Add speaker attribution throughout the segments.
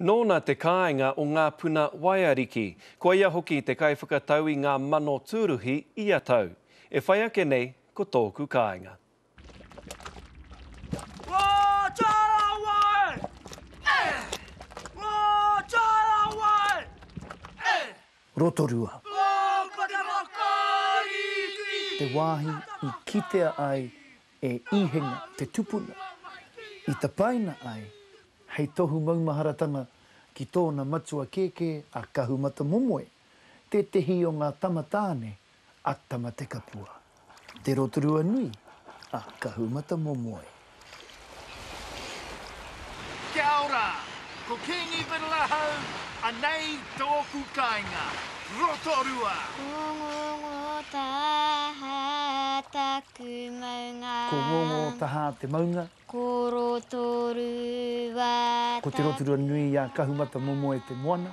Speaker 1: Nōna te kāinga o Ngā Puna Waiariki. Ko ia hoki te kaiwhakatau i ngā mano tūruhi ia tau. E whai ake nei ko tōku kāinga.
Speaker 2: Rotorua. Te wāhi i kitea ai e Īhenga te tupuna, i tapaina ai hei tohu maumaharatanga ki tōna matua kēkē a Kahumatamomoe, tētehi o ngā tama tāne a Tamatekapua, te Rotorua nui a Kahumatamomoe.
Speaker 3: Kia ora! Ko Kingi Biddle ahau, anei tōku kāinga, Rotorua!
Speaker 4: Ko Ngongotahā taku maunga.
Speaker 2: Ko Ngongotahā te maunga.
Speaker 4: Ko Rotorua
Speaker 2: Ko te Rotorua nui a Kahumatamomoe te moana.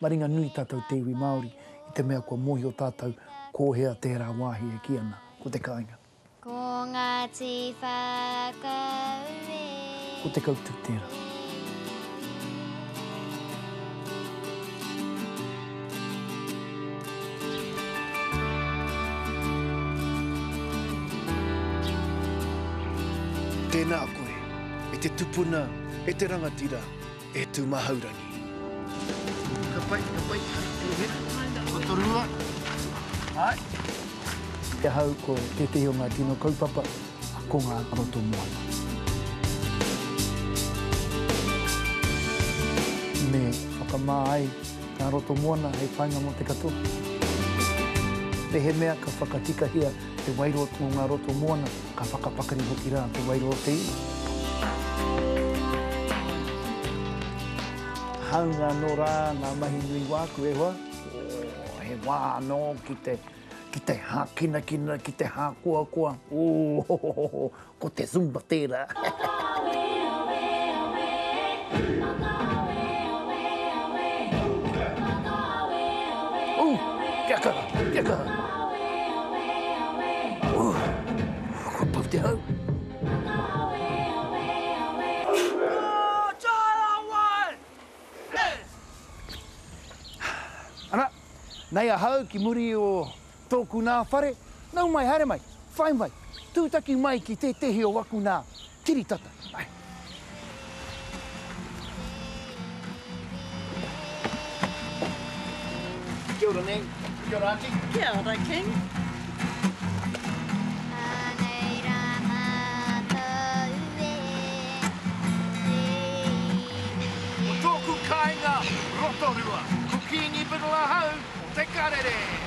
Speaker 2: Maringa nui tātou te iwi Māori i te mea kua mōhio tātou ko hea tērā wāhi e kī ana ko te kāinga.
Speaker 4: Ko Ngāti Whakaue.
Speaker 2: Ko Te Kautu tērā. Tēnā koe, e te tupuna, e te rangatira, e Tūmahaurangi.
Speaker 3: Ka pai, ka pai, he Rotorua. Ai.
Speaker 2: Ki ahau ko tētehi o ngā tino kaupapa ko ngā roto moana. Me whakamā ai ngā roto moana hei painga mō te katoa. Mehemea ka whakatikahia te wairua o ngā roto moana, ka whakapakari hoki rā te wairua o te iwi. Hāunga anō rā ngā mahi nui wāku, e hoa, oh, he wā anō ki te, ki te hākinakina, ki te hākoakoa, oh, ko te Zumba tērā. Ooh, kia kaha, kia kaha. Ooh, kua pau te hau. Ana, nei ahau ki muri o tōku nā whare, nau mai, haere mai, whai mai, tūtaki mai ki tētehi o aku nā kiritata. Ae. Kia ora Nan. Kia ora Aunty.
Speaker 5: Kia ora King.
Speaker 4: Anei rā mātou e te iwi.
Speaker 3: Ko tōku kāinga, Rotorua. Ko Kīngi Biddle ahau, o Te Karere.